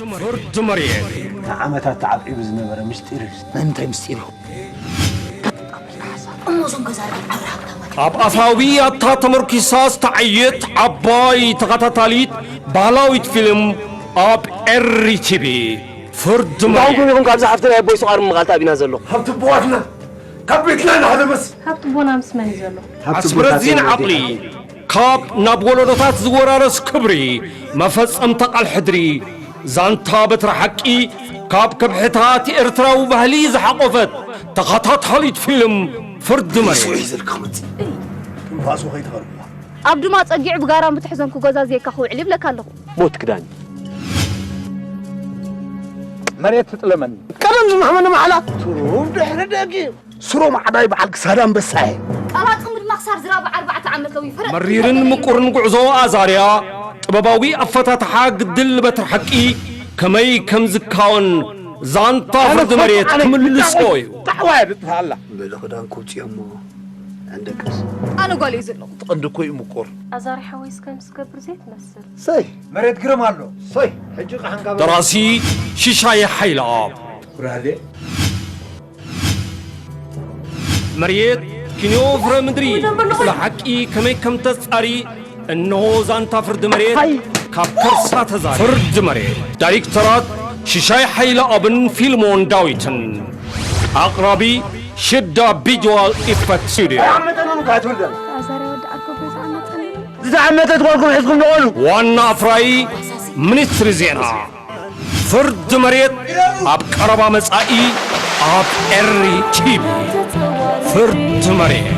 ፍርዲ መሬት። ንዓመታት ተዓብዒቡ ዝነበረ ምስጢር እዩ። ናይ ምንታይ ምስጢር እዩ? እሞ እዞም ገዛ ርግጥ ዓብሪ ሃብታማት እዮም። ኣብ ኣፋዊ ኣታ ተመርኪሳ ዝተዓየት ዓባይ ተኸታታሊት ባህላዊት ፊልም ኣብ ኤሪ ቲቪ ፍርዲ እንታይ መሬት። ይኹን ካብዛ ሓፍትና ኣቦይ ስቋር ምቓል ተኣቢና ዘሎ። ሃብቲ ኣቦዋትና ካብ ቤትና ንሃደመስ ሃብቲ ኣቦና ምስ መን እዩ ዘሎ? ኣስምረዚን ዓቕሊ ካብ ናብ ወለዶታት ዝወራረስ ክብሪ መፈጸምታ ቃል ሕድሪ ዛንታ በትሪ ሓቂ ካብ ከብሕታት ኤርትራዊ ባህሊ ዝሓቖፈት ተኸታታሊት ፊልም ፍርዲ መሬት። ውሕ ዘልካ መጽእ ትንፋሱ ከይተኸርብዋ ኣብ ድማ ጸጊዑ ብጋራን ብትሕዘን ክጎዛዝየካ ክውዕል ይብለካ ኣለኹ። ሞት ክዳን መሬት ትጥለመኒ። ቀደም ዝመሕመኒ ማሕላ ትሩም ድሕሪ ደጊም ስሮም ዓዳይ በዓል ክሳድ ኣንበሳ እየ። ቃላጥም ድማ ክሳብ ዝራብ ኣርባዕተ ዓመት ለዊ ፈረጥ መሪርን ምቁርን ጉዕዞ ኣዛርያ ጥበባዊ ኣፈታትሓ ግድል በትሪ ሓቂ ከመይ ከም ዝካወን ዛንታ ፍርዲ መሬት ክምልሶ እዩ። ጣዕዋ የድጥፍኣላ። በሊ ክዳን ክውፅዮ እሞ እንደቅስ ኣነ ጓል እዩ ዘለኹ። እቲ ቀንዲ እኮ እዩ ምቁር። ኣዛሪ ሓወይስ ከም ዝገብር ዘይትመስል። ሰይ መሬት ግርም ኣሎ። ሰይ ሕጂ ቃሕንካ ደራሲ ሽሻየ ሓይለኣብ። ኩራሌ መሬት ኪንዮ ፍረ ምድሪ ስለ ሓቂ ከመይ ከም ተጻሪ እንሆ ዛንታ ፍርዲ መሬት ካብ ከርሳ ተዛሪ። ፍርዲ መሬት ዳይሬክተራት ሽሻይ ሓይለ ኣብን ፊልሞን ዳዊትን። ኣቕራቢ ሽዳ ቪጅዋል ኢፈክት ስቱዲዮ። ኣዛሪ ወዲ ኣጎ ገዛ ኣመፀኒ። ዝተዓመተት ጓልኩም ሒዝኩም ንቐሉ። ዋና ኣፍራዪ ሚኒስትሪ ዜና። ፍርዲ መሬት ኣብ ቀረባ መጻኢ ኣብ ኤሪ ቲቪ። ፍርዲ መሬት።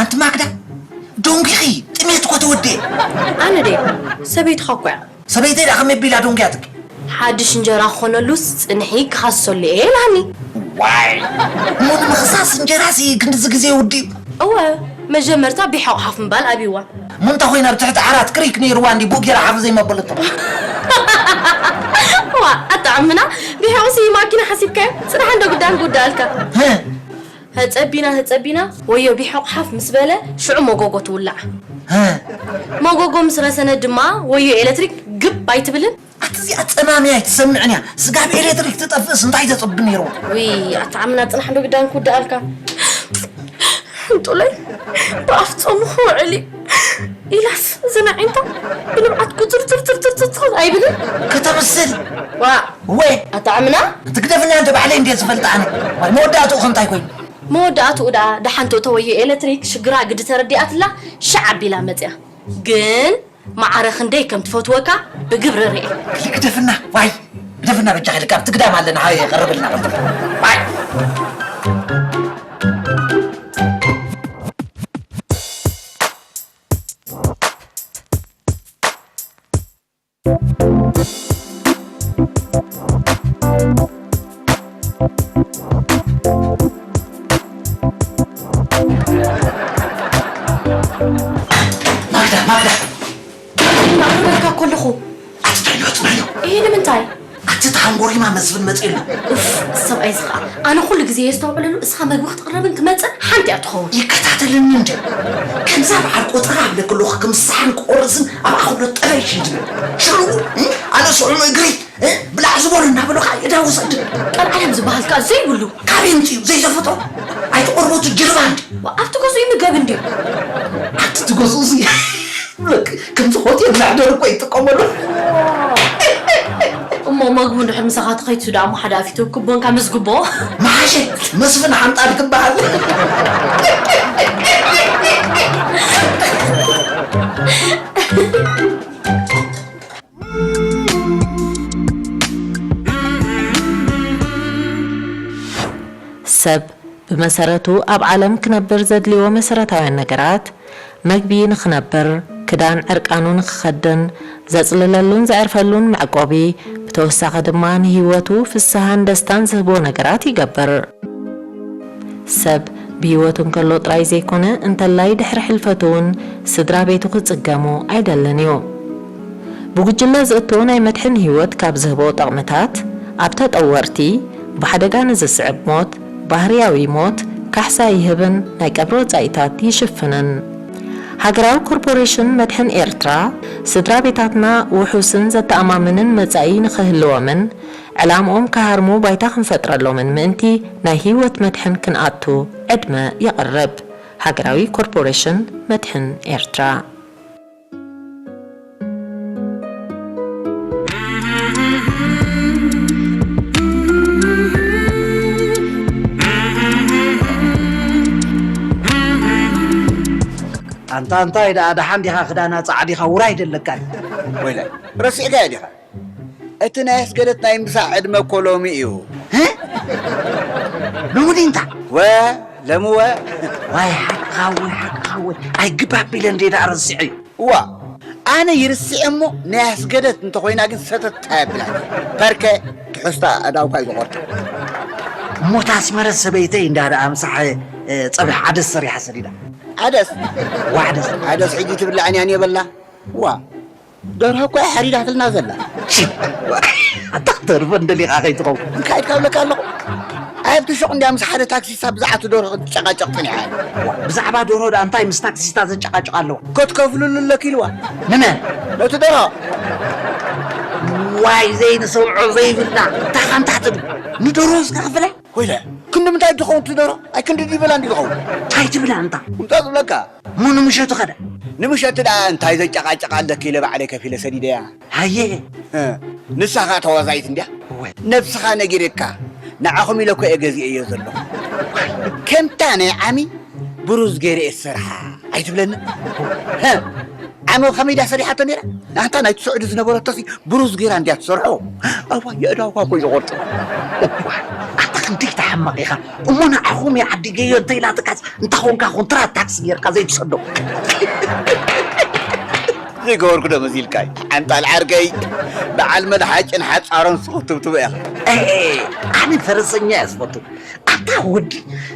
ኣንቲ ማክዳ ዶንጊኺ ጥሜት እኮ ተወደ። ኣነ ደ ሰበይትኻ እኮ እያ። ሰበይተይ ዳ ከመይ ቢላ ዶንጊያትኪ? ሓድሽ እንጀራ ክኾነሉስ ጽንሒ ክኻሰሉ እየ ኢላኒ። ዋይ እሞ ንምኽሳስ እንጀራሲ ክንድዚ ግዜ ውዲ? እወ መጀመርታ ቢሖቕ ሓፍ ምባል ኣብይዋ። እሞ እንተ ኮይና ኣብ ትሕቲ ዓራት ክሪክ ነይርዋ እንዲ ቡእ ጌራ ሓፍ ዘይመበለቶ። ዋ ኣጣዕምና ቢሖቕሲ ማኪና ሓሲብካዮ ጽናሕ እንዶ ግዳን ክውዳኣልካ። ህ ህጸቢና ህጸቢና ወዮ ቢሖቕ ሓፍ ምስ በለ ሽዑ መጎጎ ትውላዕ። ህ መጎጎ ምስ ረሰነ ድማ ወዮ ኤለትሪክ ግብ ኣይትብልን። ኣትዚኣ ጸማምያ ኣይትሰምዕን እያ። ስጋብ ኤለትሪክ ትጠፍእስ እንታይ ተጽቢ ነይርዋ? ውይ ኣታ ዓምና ጽናሕ እንዶ ግዳን ክውድኣልካ። ሕንጡለይ ብኣፍ ጾሙ ክውዕል እዩ ኢላስ እዘን ኣዒንታ ብንብዓት ጉትርትርትርትርትር ኣይብልን። ከተምስል ዋእ ወ ኣታ ዓምና። ትግደፍና እንተ ባዕለይ እንድየ ዝፈልጥ ኣነ። ዋይ መወዳእትኡ ከ እንታይ ኮይኑ? መወዳእትኡ ደኣ ደሓን ትእቶ ወዮ ኤለትሪክ ሽግራ ግዲ ተረዲኣትላ ሽዕ ኣቢላ መጽያ። ግን መዓረ ክንደይ ከም ትፈትወካ ብግብሪ ርኤ። ግደፍና ዋይ ግደፍና በጃኻ ኢልካ ኣብቲ ግዳም ኣለና ሃየ ቀርብልና ቀልጥፍ ዋይ። ኮሪማ መስፍን መጺኡ ኣሎ። ኡፍ፣ እዚ ሰብኣይ እዚ ኸኣ። ኣነ ኩሉ ግዜ የስተውዕለሉ፣ እስኻ መግቢ ክትቕረብን ትመጽእ ሓንቲ እያ ትኸውን። ይከታተለኒ እንድዩ። ከምዛ በዓል ቆጸራ እብለኪ ኣለኹ፣ ከም ሳሕን ክቆርስን ኣብኣ ከሎ ጠበይ ሽንት ቤት። ሽርኡ፣ እ? ኣነ ስዑም እግሪ፣ እ? ብላዕ ዝበሉ እናበሉ ኸኣ የዳውሰኒ። ቀልዓለም ዝበሃል ከኣ ዘይብሉ። ካበይ ኣምጺኡ ዘይዘፈጦ? ኣይትቆርቦ እቲ ጅርባ እንድዩ። ኣብቲ ገዝኡ ይምገብ እንድዩ። ኣብቲ እቲ ገዝኡ እዚ፣ ከምዚ ሆቴል መሕደሪ እኮ ይጥቀመሉ። እሞ መግቡ እንድሕር ምሳኻ ተኸይቱ ደኣ እሞ ሓደ ኣፊቶ ክቦንካ ምስ ግቦ። መሓሸ መስፍን ሓንጣል ክበሃል። ሰብ ብመሰረቱ ኣብ ዓለም ክነብር ዘድልዮ መሰረታውያን ነገራት፣ መግቢ ንኽነብር፣ ክዳን ዕርቃኑ ንኽኸድን፣ ዘጽልለሉን ዘዕርፈሉን መዕቆቢ፣ ብተወሳኺ ድማ ንህይወቱ ፍስሃን ደስታን ዝህቦ ነገራት ይገብር። ሰብ ብህይወቱ እንከሎ ጥራይ ዘይኮነ፣ እንተላይ ድሕሪ ሕልፈቱ እውን ስድራ ቤቱ ክጽገሙ ኣይደልን እዩ። ብጉጅለ ዝእቶ ናይ መድሕን ህይወት ካብ ዝህቦ ጠቕምታት፣ ኣብ ተጠወርቲ፣ ብሓደጋ ንዝስዕብ ሞት፣ ባህርያዊ ሞት፣ ካሕሳ ይህብን ናይ ቀብሪ ወጻኢታት ይሽፍንን። ሃገራዊ ኮርፖሬሽን መድሕን ኤርትራ፣ ስድራ ቤታትና ውሑስን ዘተኣማምንን መጻኢ ንኽህልዎምን፣ ዕላምኦም ክሃርሙ ባይታ ክንፈጥረሎምን ምእንቲ፣ ናይ ህይወት መድሕን ክንኣቱ ዕድመ የቕርብ። ሃገራዊ ኮርፖሬሽን መድሕን ኤርትራ። ኣንታ እንታይ ደኣ ደሓን ዲኻ? ክዳና ጻዕዲኻ ውራይ ደለካ። ወይለ፣ ረሲዕካዮ ዲኻ? እቲ ናይ ኣስገደት ናይ ምሳሕ ዕድመ እኮ ሎሚ እዩ። ህ? ሎሚ ድዩ እንታ? ወ፣ ሎሚ ወ። ዋይ ሓቅኻ፣ ወይ ሓቅኻ፣ ወይ። ኣይግባብ ኢለ እንዴ ደኣ ረሲዐ እዩ። እዋ፣ ኣነ ይርስዕ እሞ ናይ ኣስገደት እንተኾይና ግን ሰተት ኣየብላን። ፐርከ ትሕዝታ ኣእዳውካ እዩ ዝቖርጣ። እሞ እታ ኣስመረት ሰበይተይ እንዳ ደኣ ምሳሕ፣ እ፣ ጸብሒ ዓደስ ሰሪሓ ሰዲዳ። ዓደስ? እዋ ዓደስ። ዓደስ ሕጂ ትብላዕን እያ የበላ። እዋ፣ ደርሆ እኮ እያ ሓሪዳትልና ዘላ። ሽት! ኣታ ክተርፈን ደሊኻ ከይትኸውን። እንታይ ኢልካ እብለካ ኣለኹ? ኣብቲ ሹቕ እንድያ ምስ ሓደ ታክሲስታ ብዛዕባ እቲ ደርሆ ክትጨቃጨቕ ጽኒሓ። እዋ፣ ብዛዕባ ደርሆ ደኣ እንታይ ምስ ታክሲስታ ዘጨቃጭቕ ኣለዎ? ክትከፍልሉ ኣለኪ ኢልዋ። ንመን? ነቲ ደርሆ። ዋይ ዘይንሰምዖ ዘይብልና። እንታይ ኻንታ ትብል? ንደርሆ እስከ ክፍለ? ወይለ፣ ክንዲ ምንታይ ትኸውን ትደሮ? ኣይ ክንዲ ድበላ እንዲ ትኸውን። እንታይ ትብል ኣንታ? እንታይ ትብለካ? እሞ ንምሸቱ ኸዳ? ንምሸቱ ደኣ እንታይ ዘጨቃጨቃ ኣለኪ ኢለ ባዕለይ ከፊለ ሰዲደያ። ሃየ። እ፣ ንሳ ኸኣ ተዋዛይት እንድያ። እወ። ነብስኻ ነጊርካ፣ ንዓኹም ኢለ እኮ እየ ገዚኤዮ ዘለኹ። ከምታ ናይ ዓሚ ብሩዝ ገይረ እየ ዝሰርሓ ኣይትብለኒ? ሀ፣ ዓሚ ከመይ ድያ ሰሪሓቶ ነይራ? ኣንታ ናይቲ ስዑዲ ዝነበረቶሲ ብሩዝ ገይራ እንድያ ትሰርሖ። ኣዋ፣ የእዳውካ እኮ እዩ ዝቖርጥ። እዋ፣ ኣታ ክንደይ ተሓማቕ ኢኻ። እሞ ንዓኹም እየ ዓዲገዮ እንተኢላትካስ፣ እንታ ኾንካ ኮንትራት ታክሲ ጌርካ ዘይትሰዶ። ዘይገበርኩ ዶ መሲልካ? ዓንጣል ዓርከይ፣ በዓል መድሓጭን ሓጻሮን ስኽትብትቡ ኢኻ። ኤ፣ ኣነ ፈረሰኛ እየ ዝፈቱ። ኣታ ወዲ፣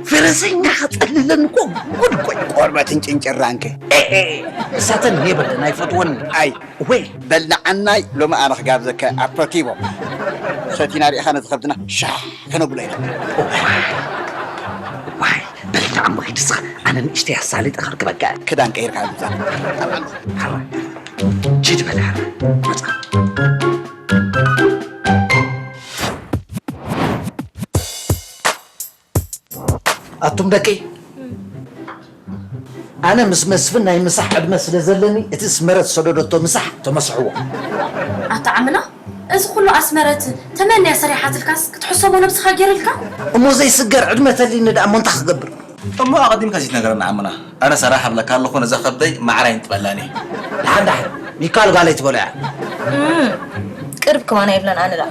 ፈረሰኛ ከጸልለኒ እኮ ጉድ እኮ እዩ። ቆርበትን ጭንጭራንከ? ኤ፣ ኤ፣ እሳተን የብለን ኣይፈትወን። ኣይ፣ ወይ። በል ንዓናይ ሎሚ ኣነ ክጋብዘካ ኣፐርቲቮ። ሰቲና ርኢኻ ነቲ ከብድና ሻሕ ከነብሎ ኢና። ዋይ፣ በል ንዓሞ ሂድ እስኻ፣ ኣነ ንእሽተይ ኣሳሊጠ ከርክበካ እየ። ክዳን ቀይርካ ምጻእ። ሓራ፣ ሂድ በል ሓራ፣ መጻ። ኣቱም ደቂ፣ ኣነ ምስ መስፍን ናይ ምሳሕ ዕድመ ስለ ዘለኒ፣ እቲ ኣስመረት ዝሰደደቶ ምሳሕ ተመስሕዎ። ኣታ ዓምና፣ እዚ ኩሉ ኣስመረት ተመንያ ሰሪሓትልካስ ክትሕሰቦ ነብስኻ ገይርልካ? እሞ ዘይስገር ዕድመ ተልዩኒ ደኣ እሞ እንታይ ክገብር? እሞ ኣቐዲምካ ዘይትነግረና ዓምና። ኣነ ሰራሕ እብለካ ኣለኹ፣ ነዛ ከብደይ ማዕረ ኣይንጥበላን እየ። ደሓን ደሓን፣ ሚካል ጓለይ ትበሎ እያ። እም፣ ቅርብ ከማን ኣይብለን ኣነ ደኣ።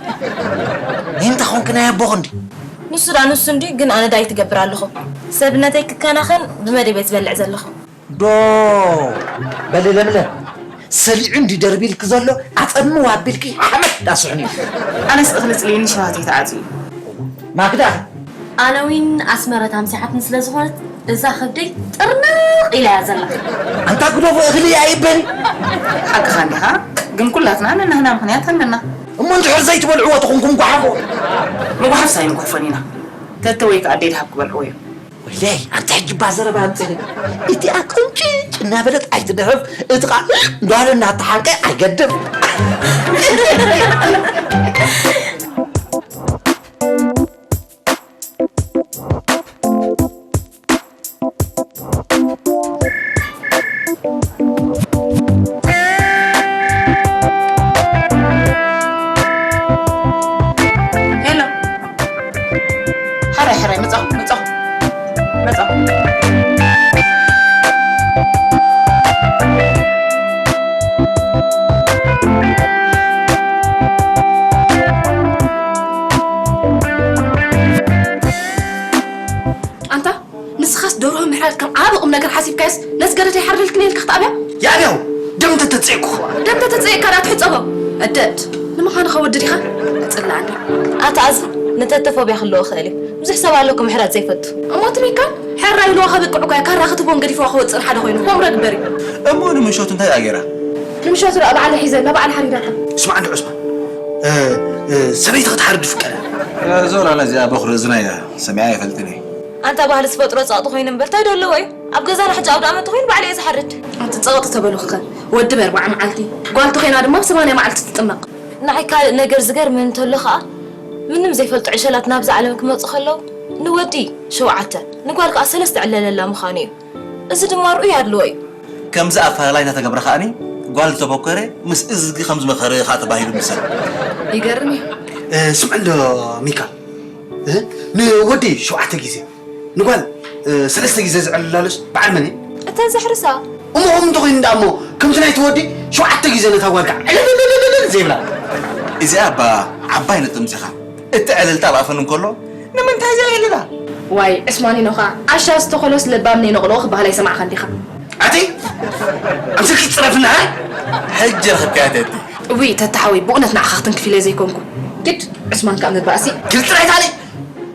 እንታይ ኾንክ ናይ ኣቦ ክንዲ? ንሱ ደኣ ንሱ እንዲ፣ ግን ኣነ ዳይ ትገብር ኣለኹ። ሰብነተይ ክከናኸን ብመደብ እየ ዝበልዕ ዘለኹ። ዶ በሊ ለምለም፣ ሰሊዑ እንዲ ደርቢልክ ዘሎ ኣጸምው ኣቢልኪ ሓመድ ዳስሑን እዩ። ኣነስ እኽሊ ጽልኢኒ ሸዋተይ ተዓጽዩ። ማግዳ። ኣነ ዊን ኣስመረት ኣምሲሓትኒ ስለ ዝኾነት እዛ ከብደይ ጥርንቕ ኢላ እያ ዘላ። ኣንታ ግደፎ እኽሊ ኣይበል። ሓቅኻ እንዲኻ፣ ግን ኩላትና ነናህና ምኽንያት ኣለና። እሞ እንድሕር ዘይትበልዕዎ ተኾንኩም ጓሓፎ። ምጉሓፍ ሳይንጉሕፎን ኢና። ተተ ወይ ከኣ ኣደይ ድሃብ ክበልዕዎ እዮም። ወይለይ፣ ኣንቲ ሕጂ እባ ዘረባ ኣምጽእኒ። እቲኣ ቅንጭጭ እናበለት ኣይትድህፍ፣ እቲ ኸኣ እንዳበለ እናተሓንቀ ኣይገድፍ። ሄሎ። ሕራይ፣ ሕራይ፣ መጻኹ፣ መጻኹ፣ መጻኹ። ኣንታ፣ ንስኻስ ደርሆ ምሕራድ ከም ዓቢ ቁም ነገር ሓሲብካዮስ፣ ነዚ ገረድ ኣይሓርደልክን ኢልካ ክትኣብያ? ያኔው፣ ደም ተተጸየቅኩ። ደም ተተጸየቅካ ደኣ ትሕጸቦ። እደድ። ንምዃኑ ኸ ወዲ ዲኻ? ጽላኣኒ። ኣታ ኣዚ፣ ንተተፎብያ ክህልዎ ይኽእል እዩ። ብዙሕ ሰብ ኣሎ ምሕራድ ዘይፈቱ። እሞ እቲ ሚካል፣ ሕራይ ኢልዋ ከብቅዕ እኳ ካራ ክትቦን ገዲፍዋ ክወጽእን ሓደ ኮይኑ፣ ሆምረ ግበር እዩ። እሞ ንምሸቱ እንታይ እያ ገይራ? ንምሸቱ ደኣ ባዕላ ሒዘላ፣ ባዕላ ሓሪዳታ። ስማዕ እንዶ ዑስማን፣ እ፣ እ፣ ሰበይቲ ክትሓርድ ፍቀዳ። እ፣ ዞላ ነዚኣ በኹሪ እዝና እያ፣ ሰሚዓ ኣይፈልጥን እየ። ኣንታ ባህሊ ዝፈጥሮ ጸቕጢ ኮይኑ እምበር፣ እንታይ ዶ ኣለዎ እዩ? ኣብ ገዛና ሕጂ ኣውደ ኣመት ተኾይኑ ባዕሉ እየ ዝሓርድ። ኣንቲ ጸቕጢ ተበሉኽኸ፣ ወዲ በርባዓ መዓልቲ፣ ጓል ተኾይና ድማ ኣብ ሰማንያ መዓልቲ ትጥመቕ። ንዓይ ካልእ ነገር ዝገርመኒ እንተሎ ኸኣ፣ ምንም ዘይፈልጡ ዕሸላት ናብዛ ዓለም ክመጹ ከለዉ፣ ንወዲ ሸውዓተ፣ ንጓል ከኣ ሰለስተ ዕለለላ ምዃኑ እዩ። እዚ ድማ ርኡይ ኣድልዎ እዩ። ከምዚ ኣፈላላይ እናተገብረ ከኣኒ፣ ጓል ዝተበኮረ ምስ እዝጊ ከም ዝመኸረ ከኣ ተባሂሉ ምሰል። ይገርም እዩ። እ፣ ስምዕ እንዶ ሚካ፣ እ፣ ንወዲ ሸውዓተ ግዜ፣ ንጓል፣ እ፣ ሰለስተ ግዜ ዝዕልላሉስ በዓል መን እዩ? እተን ዘሕርሳ። እሞ ከምኡ እንተኾይኑ ደኣ እሞ፣ ከምቲ ናይቲ ወዲ ሸውዓተ ግዜ ነታ ጓል ከዓ ዕልልልልልል ዘይብላ። እዚኣ እባ ዓባይ ነጥቢ ምጺኻ። እቲ ዕልልታ ኣብ ኣፈን እንከሎ፣ ንምንታይ እዚኣ የዕልላ? ዋይ፣ ዕስማኒኖ ኸኣ፣ ዓሻ ዝተኾሎስ ለባም ነይነቕሎ ክበሃል ኣይሰማዕኻን ዲኻ? ኣቲ፣ ኣምስልኪ ትጽረፍና፣ እ? ሕጂ ረኽብካያ ተቲ። እውይ፣ ተታ ሓወይ፣ ብእውነት ንዓኻ ክትንክፍ ኢለ ዘይኮንኩ። ግድ፣ ዕስማን ከኣ ምባእሲ። ግልጽ ራይታለይ።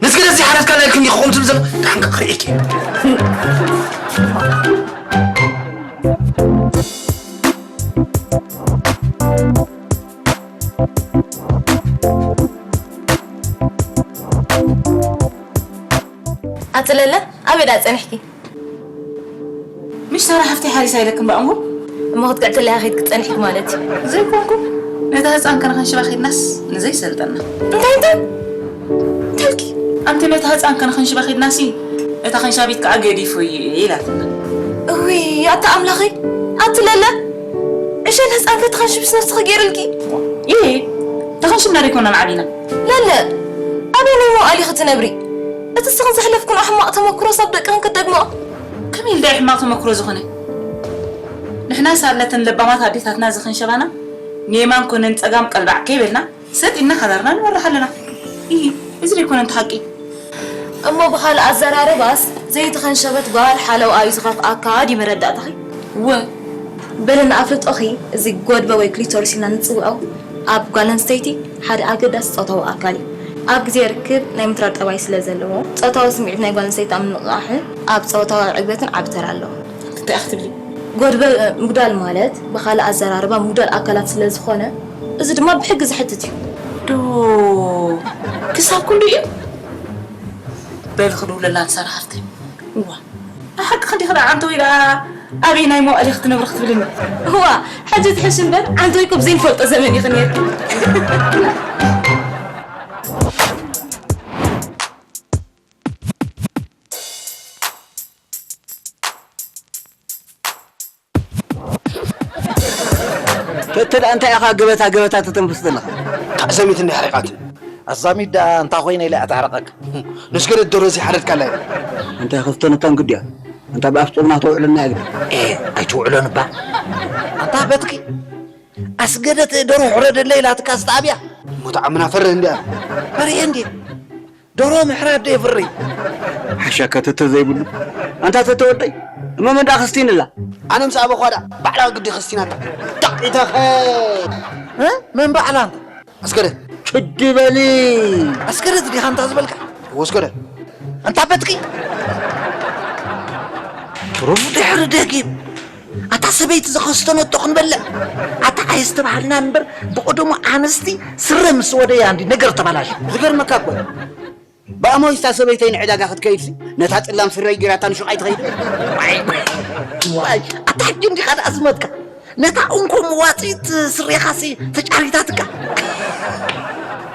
ነዚ ገለ ዘይሓረድካ ኢልክን ዲኻ ከምኡ ትብል ዘሎ? ደሓን ከኣ ክርእየኪ እየ። ኣቲ ለለ፣ ኣበይ ደኣ ጸኒሕኪ? ምሽ ሳራ ሓፍተይ ሓሪሳ ኢለክን ብኣምሆ? እሞ ክትግዕተለይ ኢኻ ኬድኪ ጸኒሕኪ ማለት እዩ። ዘይኮንኩ፣ ነታ ህጻን ከነኸንሽባ ኬድናስ ንዘይሰልጠና። እንታይ፣ እንታይ? እንታይ ኢልኪ? ኣንቲ ነታ ህጻን ከነኸንሽባ ኬድናሲ፣ እታ ኸንሻቢት ከኣ ገዲፉ እዩ ኢላትና። እውይ፣ ኣታ ኣምላኸይ፣ ኣቲ ለለ፣ ዕሸል ህጻን ከይትኸንሽብስ ነፍስኺ ገይርልኪ። ይሄ፣ ተኸንሽብና ዶ ኣይኮናን ዓቢና? ለለ፣ ኣበየናይ መዋእል ኢኺ ትነብሪ? እቲ ንስኽን ዘሕለፍክንኦ ሕማቕ ተመኩሮስ ኣብ ደቅኽን ክትደግምኦ? ከመይ ኢሉ ደኣ ሕማቕ ተመክሮ ዝኾነ? ንሕናስ ኣለተን ለባማት ኣዴታትና ዝኽንሸባና፣ ንየማን ኮነ ንጸጋም ቀልባዕ ከይበልና፣ ሰጥ ኢልና ሓዳርና ንመርሕ ኣለና። ኢሂ፣ እዚ ዶ ኣይኮነን እቲ ሓቂ? እሞ ብኻልእ ኣዘራርባስ፣ ዘይተኸንሸበት ጓል ሓለውኣ እዩ ዝኸፍኣካ ድዩ መረዳእታኺ? እወ። በሊ ንኣፍልጦኺ፣ እዚ ጎድበ ወይ ክሊቶሪስ ኢልና ንጽውዖ፣ ኣብ ጓል ኣንስተይቲ ሓደ ኣገዳሲ ጾታዊ ኣካል እዩ። ኣብ ግዜ ርክብ ናይ ምትራር ጠባይ ስለ ዘለዎ፣ ጾታዊ ስምዒት ናይ ጓል ኣንስተይቲ ኣብ ምንቕቓሕን ኣብ ጾታዊ ዕግበትን ዓቢ ተራ ኣለዎ። እንታይ ኢኺ ትብሊ? ጎድበ ምጉዳል ማለት ብኻልእ ኣዘራርባ ምጉዳል ኣካላት ስለ ዝኾነ፣ እዚ ድማ ብሕጊ ዘሕትት እዩ። ዶ ክሳብ ክንዱ እዩ? በሊ ክድውለላ ንሳራ ሓፍተይ። እዋ፣ ንሓቂ ክንዲ ክዳ ዓንተወይ ደኣ ኣበይ ናይ መዋእሊ ክትነብሪ ክትብልኒ? እዋ፣ ሕጂ ትሕሽ እምበር ዓንተወይ እኮ ብዘይንፈልጦ ዘመን ኢኺ ነይርኪ። ተተ ደኣ እንታይ ኢኻ ገበታ ገበታ ተተንፍስ ዘለኻ? ታዕዛሚት እንድያ ሓሪቓትኒ። ኣዛሚት ደኣ እንታይ ኮይነ ኢላ እያ ትሕረቐካ? ነስገደት ደሮ ዘይሓረድካላ እያ። እንታይ ከፍተነካ እንግዲያ? ኣንታ ብኣፍ ጾምና ተውዕለና እያ ግዲ። ኤ፣ ኣይትውዕሎን እባ። ኣንታ በትኪ፣ ኣስገደት ደሮ ሕረደለይ ኢላትካ ዝተኣብያ። እሞ ተዓምና ፈርህ እንድያ። ፈሪሀ እንድየ። ደሮ ምሕራድ ዶ የፍሪ? ሓሻካ ተተ ዘይብሉ። ኣንታ ተተ ወደይ፣ እሞ መን ደኣ ክስቲንላ? ኣነ ምስ ኣበኳ ደኣ ባዕላ ግዲ ክስቲናታ። ዳቒተኸ። እ? መን ባዕላ ኣንታ? ኣስገደ። ጭድ በሊ። ኣስገደ ዲኻ ኣንታ ዝበልካ? ወስገደ። ኣንታ በትኪ። ሩብ ድሕሪ ደጊም። ኣታ ሰበይቲ ዝኸስተነቶ ክንበልዕ? ኣታ ኣየስተባሃልናን እምበር፣ ብቐደሙ ኣንስቲ ስረ ምስ ወደያ እንዲ ነገር ተባላሽ። ዝገርመካ እኮ፣ ብኣሞይስታ ሰበይተይ ንዕዳጋ ክትከይድሲ፣ ነታ ጽላም ስረይ ጌራታ ንሹቕ ኣይትኸይድ። ዋይ፣ ዋይ፣ ኣታ ሕጂ እንዲኻ ደኣ ዝመትካ። ነታ እንኮ መዋጽኢት ስሬኻሲ ተጫሪታትካ።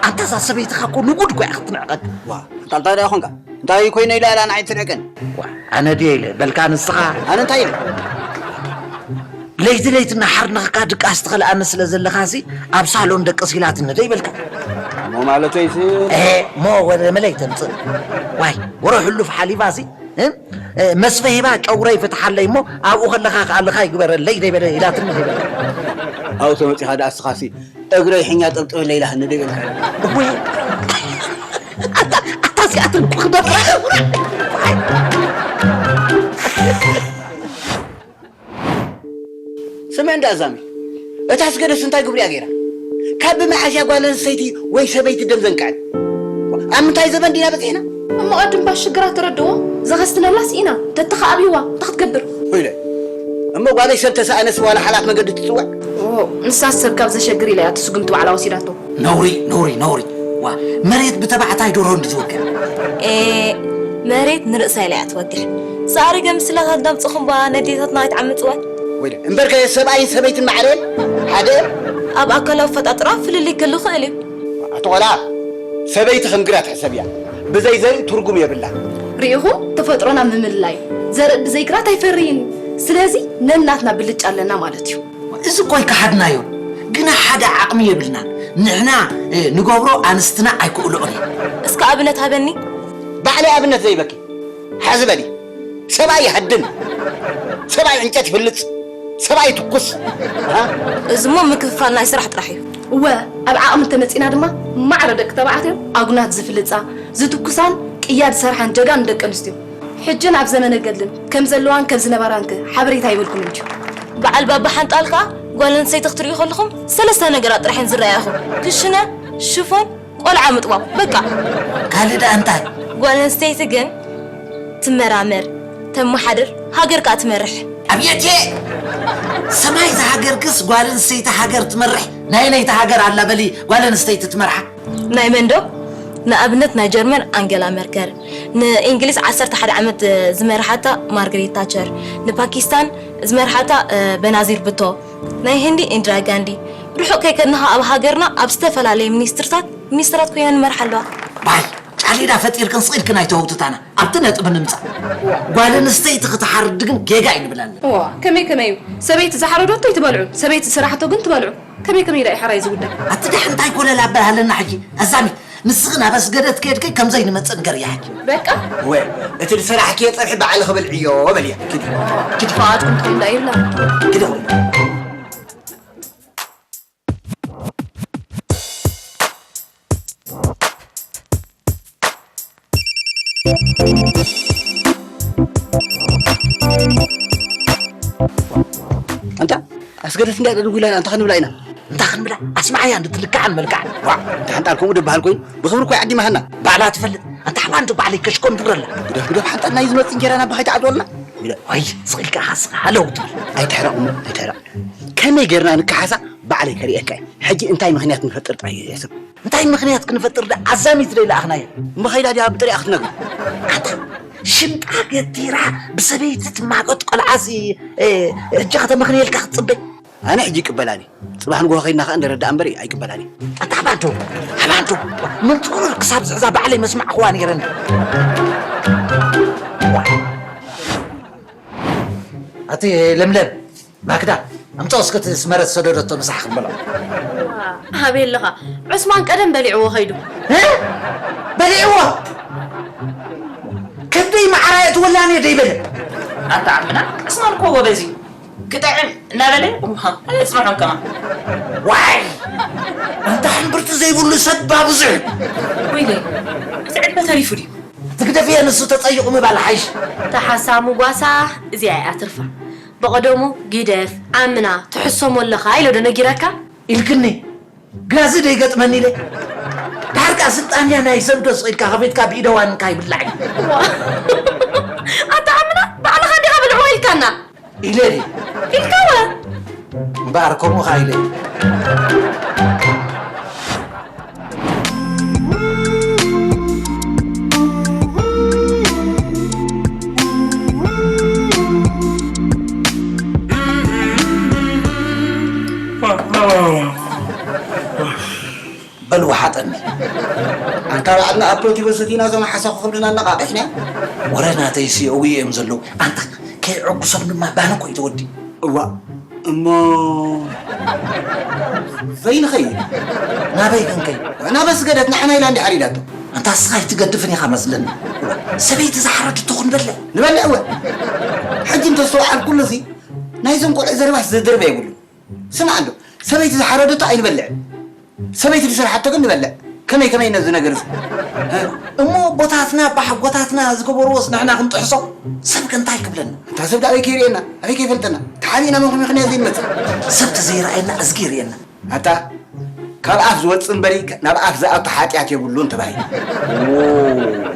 ኣንታ እዛ ሰበይትኻ እኮ ንጉድ እኮ እያ ክትንዕቐካ። ዋ፣ ኣንታ እንታይ ደኣ ኾንካ? እንታይ ኮይነ ኢላ እላ ንዓይ ትንዕቀኒ? ዋ፣ ኣነ ድየ ኢለ በልካ ንስኻ? ኣነ እንታይ ኢለ? ለይቲ ለይቲ እናሓርነኽካ ድቃስ ትኸልኣኒ ስለ ዘለኻሲ ኣብ ሳሎን ደቅስ ኢላትኒ ዶ ይበልካ? እሞ ማለተይሲ? ኤ፣ እሞ ወረ መለይ ተምጽእ። ዋይ፣ ወረ ሕሉፍ ሓሊፋሲ፣ እ? እ፣ መስፈ ሂባ ጨጉረይ ፍትሓለይ እሞ ኣብኡ ከለኻ ከኣ ልኻ ይግበረለይ ዶ ይበለ ኢላትኒ ዶ ይበልካ? ኣብኡ ተመጺኻ ደኣ እስኻሲ እግረይ ሕኛ ጠብጥበለይ ኢላትኒ ዶ ይበልካ? እወ። ኣታ፣ ኣታ እዚኣተን ክኽደን። ስምዕ እንዳ ኣዛሚ፣ እታ ኣስገደስ እንታይ ግብሪ እያ ገይራ? ካብ ብመዓስ እያ ጓል ኣንስተይቲ ወይ ሰበይቲ ደም ዘንቅዐት? ኣብ ምንታይ ዘበን ዲና በጺሕና? እሞ ኣድምባ ሽግራ ተረድዎ፣ ዘኸስትነላ ስኢና፣ ተተኻኣብይዋ፣ እንታይ ክትገብር? ወይለ፣ እሞ ጓለይ ሰብ ተሰኣነስ ዋላ ሓላፍ መገዲ ትጽውዕ? ኦ፣ ንሳስ ሰብ ካብ ዘሸግር ኢላ እያ እቲ ስጉምቲ ባዕላ ወሲዳቶ። ነውሪ፣ ነውሪ፣ ነውሪ። ዋ፣ መሬት ብተባዕታይ ዶሮ እንድትወግሕ። ኤ፣ መሬት ንርእሳ ኢላ እያ ትወግሕ። ሳዕሪ ገምስላ ካብ ዳምጽኹም ባ ነዴታትና ኣይትዓምጽወን። ወይለ፣ እምበርከ ሰብኣይን ሰበይትን ማዕረ ሓደ ኣብ ኣካላዊ ኣፈጣጥራ ፍልልይ ክህሉ ይኽእል እዩ። ኣቶ ቆልዓ፣ ሰበይቲ ከም ግራት ሕሰብ እያ። ብዘይ ዘርኢ ትርጉም የብላ። ርኢኹም? ተፈጥሮና ምምልላይ። ዘርኢ ብዘይ ግራት ኣይፈርይን እዩ። ስለዚ ነናትና ብልጫ ኣለና ማለት እዩ። እዚ እኮ ኣይከሓድናዮን፣ ግና ሓደ ዓቕሚ የብልናን። ንሕና፣ እ፣ ንገብሮ ኣንስትና ኣይክእልኦን እየን። እስከ ኣብነት ሃበኒ። ባዕለይ ኣብነት ዘይበኪ። ሓዚ በሊ። ሰብኣይ ይሃድን። ሰብኣይ ዕንጨት ይፍልጽ። ሰብኣይ ይትኩስ። ሃ? እዚ እሞ ምክፍፋል ናይ ስራሕ ጥራሕ እዩ። እወ፣ ኣብ ዓቕሚ እንተመጺና ድማ ማዕረ ደቂ ተባዕትዮ ኣጉናት ዝፍልጻ፣ ዝትኩሳን ቅያ ዝሰርሓን ጀጋኑ ደቂ ኣንስትዮ። ሕጂ ናብ ዘመነ ገድልን ከም ዘለዋን ከም ዝነበራን ከ ሓበሬታ ይብልኩም እንድዩ። በዓል ባባ ሓንጣል ከኣ ጓል ኣንስተይቲ ክትርእዩ ከለኹም ሰለስተ ነገራት ጥራሕ እየን ዝረኣያኹም። ክሽነ፣ ሽፎን፣ ቆልዓ ምጥባው። በቃ። ካልእ ደኣ እንታይ? ጓል ኣንስተይቲ ግን ትመራመር፣ ተመሓድር፣ ሃገር ከኣ ትመርሕ። ኣብየትየ! ሰማይ ዝሃገርክስ ጓል ኣንስተይቲ ሃገር ትመርሕ? ናይ ነይቲ ሃገር ኣላ በሊ ጓል ኣንስተይቲ ትመርሓ። ናይ መን ዶ? ንኣብነት ናይ ጀርመን ኣንገላ መርከል፣ ንእንግሊዝ ዓሰርተ ሓደ ዓመት ዝመርሓታ ማርገሬት ታቸር፣ ንፓኪስታን ዝመርሓታ፣ እ፣ በናዚር ቡቶ፣ ናይ ህንዲ ኢንድራ ጋንዲ። ርሑቕ ከይከድናኻ ኣብ ሃገርና ኣብ ዝተፈላለየ ሚኒስትርታት፣ ሚኒስትራት ኮይነን ይመርሓ ኣለዋ። ባይ፣ ጫሊዳ ፈጢርክን ስቕ ኢልክን ኣይተወግትታና። ኣብቲ ነጥቢ ንምጻእ። ጓል ኣንስተይቲ ክትሓርድ ግን ጌጋ እዩ ንብል ኣለና። እዋ፣ ከመይ ከመይ እዩ? ሰበይቲ ዝሓረደቶ ኣይትበልዑ፣ ሰበይቲ ዝሰራሕቶ ግን ትበልዑ። ከመይ ከመይ ኢላ እዩ ሕራይ ዝውዳእ? ኣቲ ደሓን እንታይ ኮለል ኣበል ኣለና ሕጂ? ኣዛሚት፣ ንስኺ ናብ ኣስገደት ከድኪ ከምዘይ ንመጽእ ንገርያ ሕጂ። በቃ። እወ፣ እቲ ዝሰራሕክዮ ጸብሒ ባዕልኺ ብልዕዮ በልያ። ኪዲ፣ ኪዲ። ፍቓድኩም ትኽእል እንዳ ይብላ። ኪዲ። ኣንታ ኣስገደት እንዳ ደድጉ ኢላ ኣንታ ክንብላ ኢና። እንታይ ክንብላ? ኣስማዓያ እንድትልክዓን መልክዓን። ዋዕ፣ እንተ ሓንጣል ከምኡ ድበሃል ኮይኑ፣ ብኽብሪ እኮ ይዓዲማሃና። ባዕላ ትፈልጥ። ኣንታ ሓባን ዶ ባዕለይ ከሽኮን ድረላ። ግደፍ፣ ግደፍ፣ ሓንጣል ናይ ዝመጽእ እንጀራና ብኸይ ትዓጽወልና። ግደፍ። ወይ፣ ስቕ ኢልካ ሃስኻ ሃለው ትብል። ኣይትሕረቕ እሞ፣ ኣይትሕረቕ። ከመይ ጌርና ንከሓሳ ባዕለይ ከርእየካ እየ። ሕጂ እንታይ ምኽንያት ንፈጥር ጥራይ እዩ ሕሰብ። እንታይ ምኽንያት ክንፈጥር ደኣ ኣዛሚት ዶ ይለኣኽናዮ? እሞ ኸይዳ ድያ ብጥሪኣ ክትነግር? ኣታ ሽምጣ ገቲራ ብሰበይቲ ትማጎት ቆልዓሲ፣ እ፣ ሕጂ ከተመኽንየልካ ክትጽበይ? ኣነ ሕጂ ይቅበላኒ። ጽባሕ ንግሆ ኸይድና ኸኣ ንረዳእ እምበር ኣይቅበላኒ። ኣታ ሓባን ዶ፣ ሓባን ዶ፣ ምንጽሩር ክሳብ ዝሕዛ ባዕለይ መስማዕኽዋ ነይረኒ። ኣቲ ለምለም፣ ማክዳ፣ ኣምጻኦ እስከ እቲ ስመረት ዝሰደደቶ ምሳሕ ክንበልዖ። ኣበይ ኣለኻ? ዑስማን ቀደም በሊዕዎ ኸይዱ። እ? በሊዕዎ? ክንደይ መዓራ እየ ትወላኒ ደይበለ። ኣታ ዓምና፣ ዑስማን እኮ ጎበዝ እዩ። ክጥዕም እናበለ፣ እዋ፣ ኣየጽንሖን ከማን። ዋይ! ኣንታ ሕምብርቲ ዘይብሉ ሰብ ባብዙሕ። ወይለይ፣ እቲ ዕድመ ተሪፉ ድዩ? ትግደፍየ ንሱ ተጸይቑ ምባል ሓይሽ። ተሓሳሙ ጓሳ እዚኣ እያ ትርፋ። ብቐደሙ ግደፍ፣ ዓምና፣ ትሕሰሞ ኣለኻ ኢለ ዶ ነጊረካ? ኢልክኒ። ግና እዚ ደይገጥመኒ ኢለ። ዳርጋ ስልጣን እያ ናይ ሰብ ዶ ስቕ ኢልካ ከፊትካ ብኢደ ዋንካ ይብላዕ እዩ። ዋ። ኣታ ዓምና፣ ባዕልኻ እንዲኻ ብልዕዎ ኢልካና። ኢለ ድየ? ኢልካዋ። እምበኣር ከምኡ ኸኣ ኢለ። በል ወሓጠኒ። ኣንታ ባዕልና ኣፕሎቲቦ ሰቲና እዞም ሓሳኹ ክብልና ኣነቓቒሕና። ወረ ናተይሲ እውይ እዮም ዘለዉ። ኣንታ ከይዕጉሶም ድማ ባንኮ እዩ ተወዲ። እዋ እሞ ዘይንኸይድ ናበይ ክንከይ? ናብ ኣስገደት ንዓና ኢላ እንዲ ሓሪዳቶ። ኣንታ እስኻ ኣይትገድፍን ኢኻ መስለኒ። እዋ ሰበይቲ ዝሓረድቶ ክንበልዕ። ንበልዕ እወ። ሕጂ እንተስተውዓልኩሉ እዚ ናይዞም ቆልዑ ዘረባስ ዘደርበ የብሉ። ስምዓ እንዶ ሰበይቲ ዝሓረደቶ ኣይንበልዕን። ሰበይቲ ዝሰርሓቶ ግን ንበልዕ። ከመይ ከመይ ነዚ ነገር እዚ? እሞ ኣቦታትና ኣባሓጎታትና ዝገበርዎስ ንሕና ክንጥሕሶ ሰብ ከ እንታይ ክብለና? እታ ሰብ ኣበይ ከይርእየና ኣበይ ከይፈልጠና ተሓቢእና መን ክንያ ዘይንመጽእ? ሰብ ተዘይረኣየና እዝጊ ይርእየና። ኣታ ካብ ኣፍ ዝወጽእ እምበሪ ናብ ኣፍ ዝኣቱ ሓጢኣት የብሉን ተባሂሉ። ኦ፣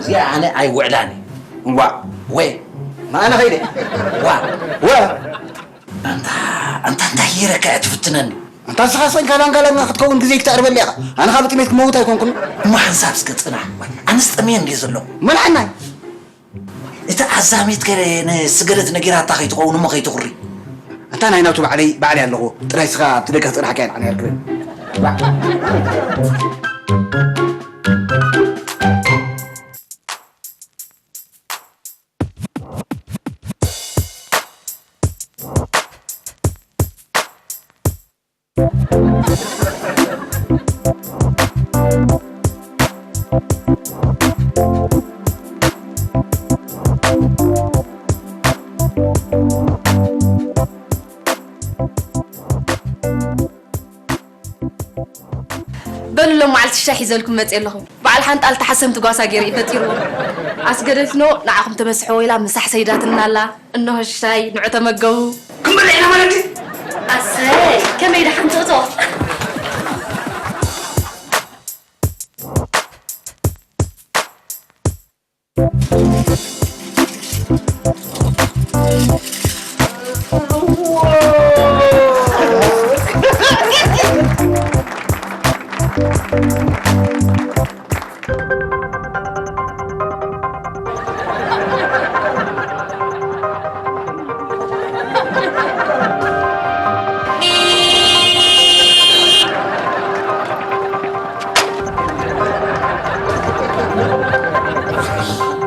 እዚኣ ኣነ ኣይውዕላን እየ። እዋ ወይ መኣነ ኸይደ ዋ ወ ኣንታ ኣንታ እንታይ ጌረካ እያ ትፍትነኒ? ኣንታ ንስኻ ስቕ ኢልካ ላንጋላንጋ ክትከውን ግዜ ክተዕርበለይ ኢኻ። ኣነ ካብ ጥሜት ክመውት ኣይኮንኩን። እሞ ሓንሳብ እስከ ጽናሕ። ኣነስ ጠምየ እንድየ ዘለኹ። መልዓናይ። እቲ ዓዛሚት ገለ ንስገደት ነጊራታ ከይትኸውን እሞ ከይትኹሪ። ኣንታ ናይ ናቱ ባዕለይ ባዕለይ ኣለኹ። ጥራይ ንስኻ ኣብቲ ደገ ክጽናሕካ እየ ንዓና የርክበኒ። በሉ ሎም መዓልቲ ሻሂ ሒዘልኩም መፅእ ኣለኹ። በዓል ሓንጣል ተሓሰምቲ ጓሳ ገይረ እዩ ፈጢርዎ። ኣስገደት ኖ ንዓኹም ተመስሕዎ ኢላ ምሳሕ ሰይዳትና ኣላ። እንሆ ሻይ ንዑ ተመገቡ። ክንበልዕ ኢና ማለት ድዩ? ኣሰይ ከመይ ደሓን ትእቶ?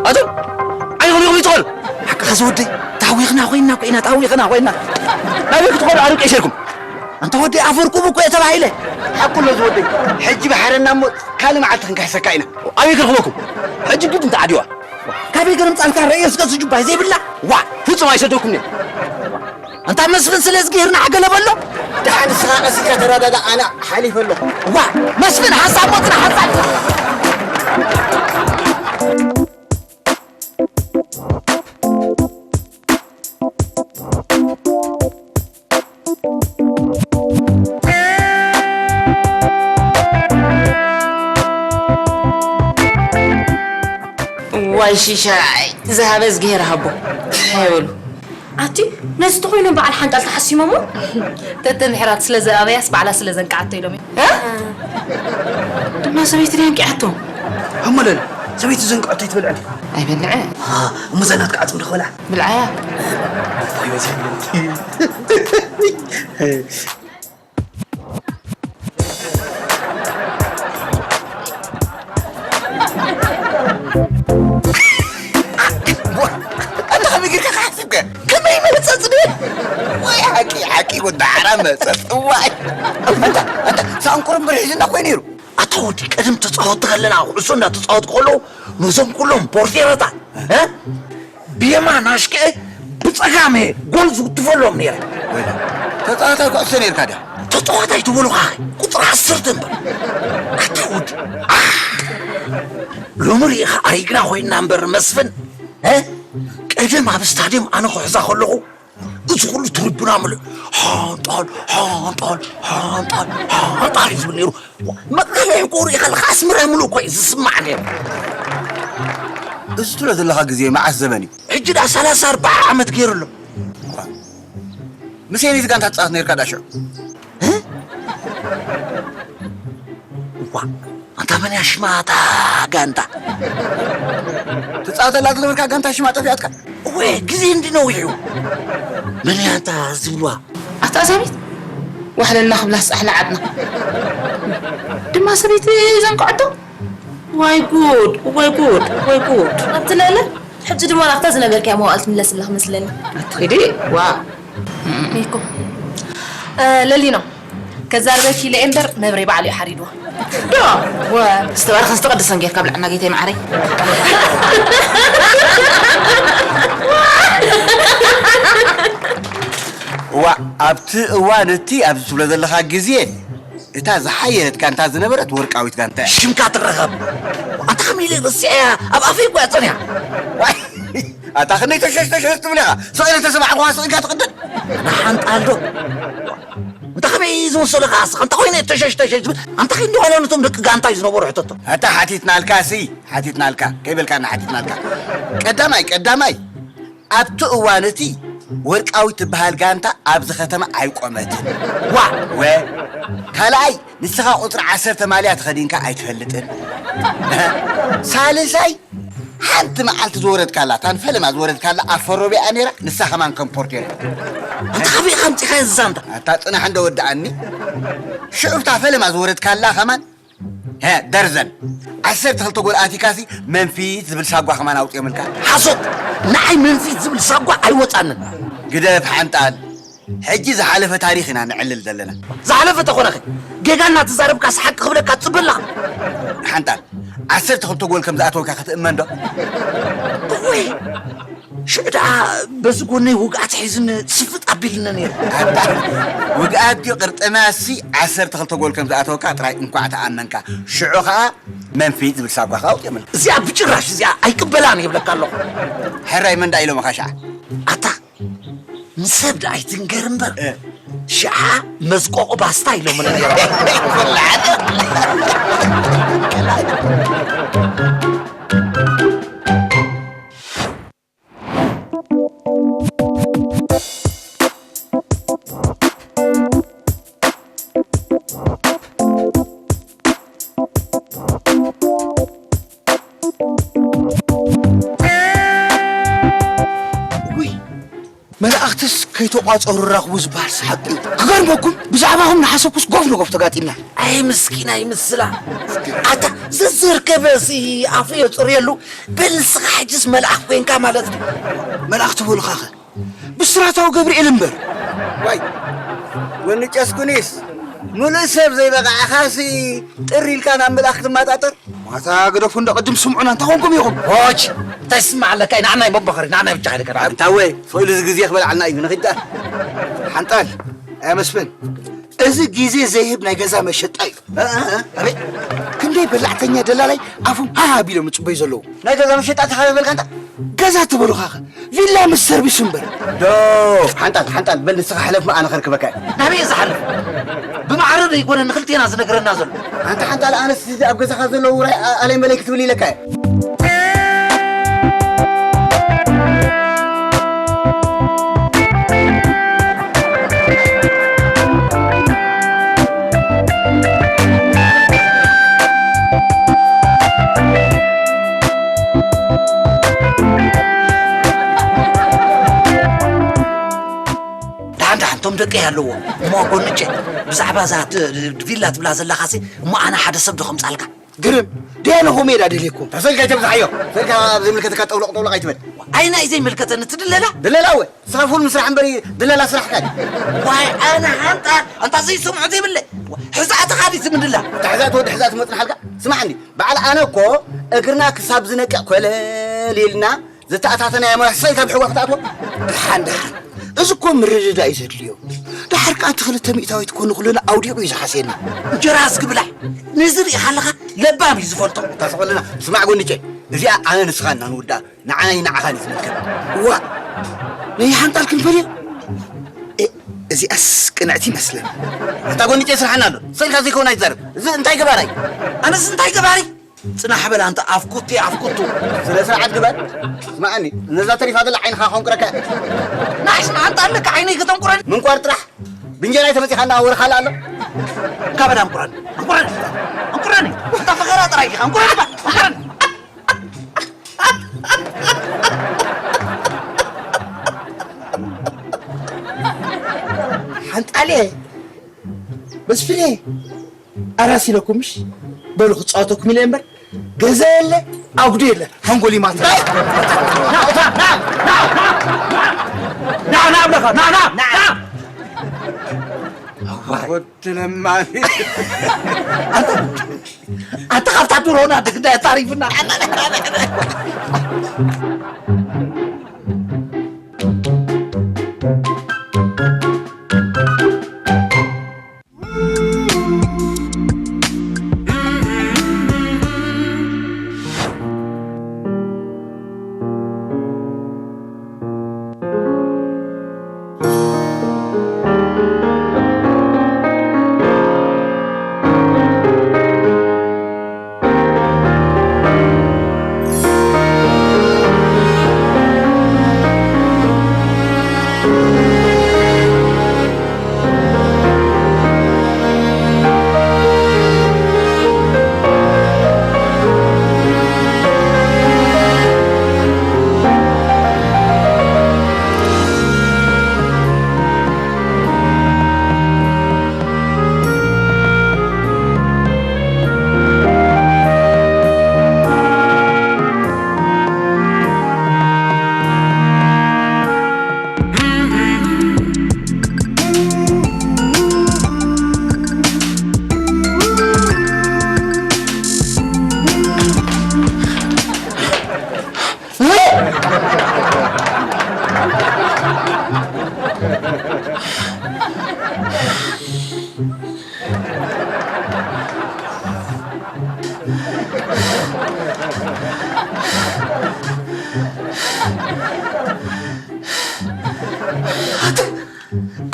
ኣቶ ዓይኹም ኢኹም ይትኾኑ። ሓቅኻ ዝወደይ ታዊኽና ኮይና እኮ ኢና ታዊኽና ኮይና። ናበይ ክትኾኑ ኣርቄ ሸርኩም? ኣንታ ወደይ ኣፈርኩም እኮ እየ ተባሂለ። ሓቁ ኣሎ ዝወደይ። ሕጂ ብሓረና እሞ ካልእ መዓልቲ ክንካሕሰካ ኢና። ኣበይ ክረኽበኩም? ሕጂ ግድ እንተ ዓዲዋ። ካበይ ገርም ጻልካ ረእየ ስገ ዝጁባይ ዘይብላ? ዋ! ፍጹም ኣይሰደኩም እየ። ኣንታ መስፍን ስለ ዝግህርና ሓገለ በሎ። ደሓን ንስኻ ቀሲልካ ተረዳዳ ኣነ ሓሊፈ ኣለኹ። ዋ! መስፍን ሓሳብ ሞትና ሓሳብ። ዋይ ሽሻይ ዝሃበ እዝግሄር ሃቦ። እንታይ በሉ? ኣቲ ነዚ ተኾይኖም በዓል ሓንጣል ተሓሲሞሞ። ተተ ምሕራት ስለ ዝኣበያስ ባዕላ ስለ ዘንቃዓቶ ኢሎም እዮም። እ? ድማ ሰበይቲ ድያ እንቂዓቶ? ኣመለል ሰበይቲ ዘንቅዐቶ ይትበልዐ። ኣይበልዐ። እሞ ዘናትካ ዓጽም ዶ ክበልዓ? ብልዓያ። ኣታ ከመይ ጌርካ ክሓስብከ? ከመይ መጸጽ ድየ? ወይ ሓቂ ሓቂ ወዲ ሓራ መጸጽ። እዋይ። ኣንታ ኣንታ ሳንቁር እምበር ሒዝና ኮይ ነይሩ። ኣታ ወዲ ቀደም ተጻወት ከለና ኩዕሶ እንዳተጻወት ከለዉ ነዞም ኩሎም ፖርቴረታት እ? ብየማን ኣሽቀ ብጸጋመ ጎል ዝውትፈሎም ነይረ። ወይለ፣ ተጻዋታይ ኩዕሶ ነይርካ ድያ? ተጻዋታይ ትበሉኻ ቁጽሪ ዓሰርተ እምበር። ኣታ ወዲ። ኣሕ! ሎሚ ርኢኻ ኣሪግና ኮይንና እምበር መስፍን፣ እ? ቀደም ኣብ ስታድየም ኣነ ክሕዛ ከለኹ፣ እዚ ኩሉ ትርቡና ምሉእ ሓንጣል፣ ሓንጣል፣ ሓንጣል፣ ሓንጣል እዩ ዝብል ነይሩ። መቐለ እኮ ሪኢኻ ኣለኻ፣ ኣስመራ ምሉእ እኮ እዩ ዝስማዕ ነይሩ። እዚ ትብሎ ዘለኻ ግዜ መዓስ ዘመን እዩ? ሕጂ ደኣ ሰላሳ ኣርባዓ ዓመት ገይሩ ኣሎ። ምስ የነይቲ ጋንታ ትጻወት ነይርካ ዳ ሽዑ? ዋ፣ ኣንታ መን እያ ሽማ እታ ጋንታ? ትጻወተላ ዝነበርካ ጋንታ ሽማ ጠፊኣትካ? እወ፣ ግዜ እንዲ ነዊሕ እዩ። መን እያ ኣንታ ዝብልዋ? ኣታ ሰበይቲ፣ ዋሕለልና ክብላ ዝጸሕላ ዓድና። ድማ ሰበይቲ ዘንቀዐቶ? ዋይ ጉድ፣ ዋይ ጉድ፣ ዋይ ጉድ። ኣብቲ ለለ፣ ሕጂ ድማ ናብታ ዝነበርካያ መዋእል ትምለስ ኣለኻ መስለኒ። ኣትኺዲ፣ ዋ። ሜኮ። እ፣ ለሊኖ፣ ከዛርበኪ ኢለ እየ እምበር መብሬ ባዕሉ እዩ ሓሪድዋ። ዶ? ወ-፣ ዝተባረኸን ዝተቐደሰን ጌርካ ብልዓና ጌተይ መዓረይ። እዋ፣ ኣብቲ እዋን እቲ ኣብዚ ትብሎ ዘለኻ ግዜ እታ ዝሓየለት ጋንታ ዝነበረት ወርቃዊት ጋንታ እያ። ሽምካ ትረኸብ። ኣንታ ከመይ ኢለ ረሲዐያ? ኣብ ኣፈይ እኮ እያ ጸኒሓ። ዋይ፣ ኣታ ክንደይ ተሸሽ ተሸሽ ትብል ኢኻ። ስቕ ኢለ ተሰማዕኩኻ ስቕ ኢልካ ትቕደድ። ንሓንጣል ዶ? እንተ ከመይ ዝመሰለኻ ስኻ? እንተ ኮይነ ተሸሽ ተሸሽ ትብል። ኣንታ ከይ እንደሆነ ነቶም ደቂ ጋንታይ ዝነበሩ ሕተቶ። ኣታ ሓቲትናልካ ሲ፣ ሓቲትናልካ። ከይበልካና ሓቲትናልካ። ቀዳማይ፣ ቀዳማይ፣ ኣብቲ እዋን እቲ ወርቃዊት ትበሃል ጋንታ ኣብዚ ከተማ ኣይቆመትን። ዋ! ወ-፣ ካልኣይ፣ ንስኻ ቁጽሪ ዓሰርተ ማልያ ተኸዲንካ ኣይትፈልጥን። ሳልሳይ፣ ሓንቲ መዓልቲ ዝወረድካላ፣ እታ ንፈለማ ዝወረድካላ ኣብ ፈሮቢኣ ነይራ፣ ንሳ ከማን ከም ፖርቴር። ኣንታ ካበይ ኣምጺእካያ እዚ ዛንታ? ኣታ ጽናሕ እንዶ ወድኣኒ። ሽዑ እታ ፈለማ ዝወረድካላ ከማን፣ ሀ፣ ደርዘን። ዓሰርተ ክልተ ጎል ኣቲካሲ መንፊት ዝብል ሳጓ ከማን ኣውጽኦምልካ። ሓሶት! ንዓይ መንፊት ዝብል ሳጓ ኣይወጻንን። ግደፍ ሓንጣል። ሕጂ ዝሓለፈ ታሪኽ ኢና ነዕልል ዘለና። ዝሓለፈ ተኾነኸ ጌጋ እናተዛረብካስ ሓቂ ክብለካ ትጽበ ኣለኻ። ሓንጣል፣ ዓሰርተ ክልተ ጎል ከም ዝኣተወካ ክትእመን ዶ? እወ፣ ሽዑ ደኣ በዚ ጎነይ ውግኣት ሒዝኒ ስፍጥ ኣቢልኒ ነይሩ። ኣታ፣ ውግኣት ድዩ ቅርጥናሲ? ዓሰርተ ክልተ ጎል ከም ዝኣተወካ ጥራይ እንኳዕ ተኣመንካ። ሽዑ ኸኣ መንፊት ዝብል ሳጓ ኸኣ ኣውፅኦምልካ። እዚኣ ብጭራሽ፣ እዚኣ ኣይቅበላን ይብለካ ኣለኹ። ሕራይ መን ደኣ ኢሎምኻ ሸዓ? ኣታ፣ ንሰብ ደኣ ኣይትንገር እምበር፣ እ። ሽዓ መዝቆቑ ባስታ ኢሎምኒ ነይሮም። ውይ፣ መላእኽትስ ከይተቋጸሩ ራኽቡ ዝበሃልስ ሓቂ እዩ። ክገርመኩም፣ ብዛዕባኹም እናሓሰብኩስ ጎፍ ንጎፍ ተጋጢምና። ኣይ ምስኪና ይምስላ። ኣታ ዘዘርከበ ሲ ኣፉ የጽርየሉ። በል ንስኻ ሕጅስ መልኣኽ ኮንካ ማለት ድዩ? መልኣኽ ትበሉኻኸ? ብስራታዊ ገብርኤል እምበር። ዋይ፣ ወኒ ጨስኩኒስ፣ ምሉእ ሰብ ዘይበቓዕኻሲ ጥር ኢልካ ናብ መልኣኽ ክትመጣጠር? ዋታ ግደፉ፣ እንደ ቅድም ስምዑና፣ እንታይ ኮንኩም ኢኹም? ሆች፣ እንታይ ስማዕ ኣለካ? ንዓና ይመበኸሪ፣ ንዓና ይብቻ ኸይደ ከራ። እንታወ፣ ስእሉ እዚ ግዜ ክበልዓልና እዩ፣ ንኺድ ደኣ። ሓንጣል፣ ኣያ መስፍን፣ እዚ ግዜ ዘይህብ ናይ ገዛ መሸጣ እዩ። እ፣ እ፣ እ፣ ኣቤት፣ ክንደይ በላዕተኛ ደላላይ ኣፎም ሃሃ ቢሎም ይጽበዩ ዘለዉ። ናይ ገዛ መሸጣ ተኻበበልካ እንታ? ገዛ ትበሉኻኸ? ቪላ ምስ ሰርቪስ እምበር። ዶ፣ ሓንጣል፣ ሓንጣል፣ በል ንስኻ ሕለፍ፣ ኣነ ከርክበካ እየ። ናበይ እየ ዝሓልፍ? ብማዕረ ዶ ይኮነ ንክልቴና ዝነግረና ዘሎ? ኣንታ ሓንጣል፣ ኣነስ እዚ ኣብ ገዛኻ ዘለዉ ውራይ ኣ-፣ ኣለይ መለይ ክትብል ኢለካ እየ። ደሓን ደሓን፣ እቶም ደቀይ ኣለዎ እሞ ጎንጨ፣ ብዛዕባ እዛ ት-፣ ቪላ ትብላ ዘለኻሲ፣ እሞ ኣነ ሓደ ሰብ ዶ ከምጻልካ? ግርም፣ ደያነ ኾሜዳ ደልየኩም። ተሰልካ ኣይተብዝሓዮ። ሰልካ ኣብ ዘይምልከተካ ጠውለቕ ጠውለቕ ኣይትበል። ኣይ ናይ ዘይምልከተኒ ትድለላ? ድለላ እወ። ንስኻ ፉል ምስራሕ እምበሪ ድለላ ስራሕካ እዩ። ዋይ ኣነ ሓንጣ፣ ኣንታ ዘይሰምዖ ዘይብለ። ሕዛእትኻ ድዩ ትምድላ? እታ ሕዛእቲ ወዲ ሕዛእቲ መጽናሓልካ? ስማዕኒ፣ በዓል ኣነ እኮ እግርና ክሳብ ዝነቅዕ ኮለል ኢልና ዝተኣታተናዮ መራሕቲ ሰይ ካብ ሕዋ ክትኣትዎ? ደሓን፣ ደሓን። እዚ እኮ ምርድዳእ እዩ ዘድልዮ። ደሓር ከኣ እቲ ክልተ ሚእታዊት እኮ ንኹልና ኣውዲቑ እዩ ዝሓስየና። እንጀራ እስኪ ብላዕ። ነዚ ርኢኻ ኣለኻ? ለባም እዩ ዝፈልጦ። እታ ስቕ በለና፣ ስማዕ ጎንጨ፣ እዚኣ ኣነ ንስኻ ኢና ንውድኣ። ንዓናይ ንዓኻን እዩ ዝምልከት። እዋ፣ ነይ ሓንጣል ክንፈልዮ? እ፣ እዚኣስ ቅንዕቲ ይመስለኒ። እታ ጎንጨ ስራሕና ኣሎ። ስልካ ዘይከውን ኣይትዛረብ። እዚ እንታይ ገባራይ? ኣነስ እንታይ ገባሪ? ጽናሕ በል ኣንታ ኣፍኩቲ ኣፍኩቱ። ስነ ስርዓት ግበር። ስማዕኒ፣ ነዛ ተሪፋ ዘላ ዓይንኻ ከንቁረካ። ናሽ መዓንጣ ኣለካ ዓይነይ ከተንቁረኒ? ምንቋር ጥራሕ። ብእንጀራ ተመጺኻ እናወረኻላ ኣሎ። እንካ በል ኣንቁረኒ። ኣንቁረኒ። ኣንቁረኒ። ኣይኻን ቁረባ። ሓንጣልየ መስፍኔ ኣራስ ኢለኩም ምሽ በሉ ክፃወተኩም ኢለ እምበር ገዛ የለ ኣጉዶ የለ ሓንጎል ይማታ። ና ና ብለኻ ና ና ና። ወትለማኒ ኣንተ ካብታ ድሮና ድግዳ ታሪፍና።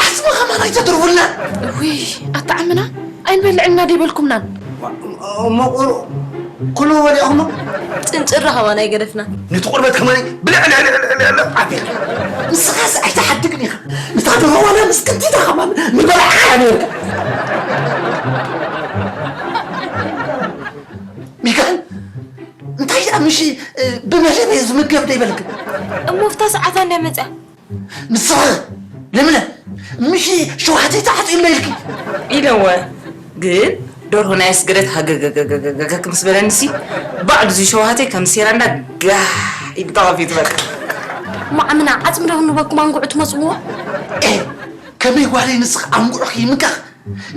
ዓጽሚ ከማን ኣይተትርፉልና። ውይ፣ ኣታ ዓምና ኣይንበልዕና ደይበልኩምናን። እሞ ቁሩ ኩሉ በሊዕኹሞ? ጭንጭራ ከማን ኣይገደፍናን። ነቲ ቁርበት ከማን ብልዕልዕልዕልዕልዕ ኣቢልካ። ንስኻስ ኣይትሓድግን ኢኻ። ነታ ደሮ ዋላ ምስ ቅንቲታ ከማን ምበላዕኻያ ነይርካ። ሚካኤል፣ እንታይ ደኣ ምሽ ብመደብ እየ ዝምገብ ደይበልክ? እሞ ፍታ ሰዓታ እንድያ መጽያ። ንስኻ ለምለ፣ ምሽ ሸውሃተይ ተዓጽዩ ኣሎ ኢልኪ? ኢለወ፣ ግን ደርሆ ናይ ኣስገደት ሃገገገገገገ ምስ በለንሲ፣ ባዕሉ እዚ ሸውሃተይ ከም ሴራንዳ ጋሕ ኢሉ ተኸፊቱ በቃ። እሞ ዓምና፣ ዓጽሚ ዶ ክንበኩም ኣንጉዑ ትመጽዎ? ኤ፣ ከመይ ጓለይ ንስኻ ኣንጉዑ ከይምጋኽ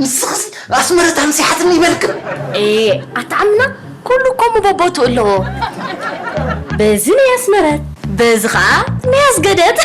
ንስኽሲ ኣስመረት ኣምሲሓትኒ ይበልክን። ኤ፣ ኣታ ዓምና፣ ኩሉ እኮ ምቦቦቱ ኣለዎ። በዚ ናይ ኣስመረት፣ በዚ ኸዓ ናይ ኣስገደት።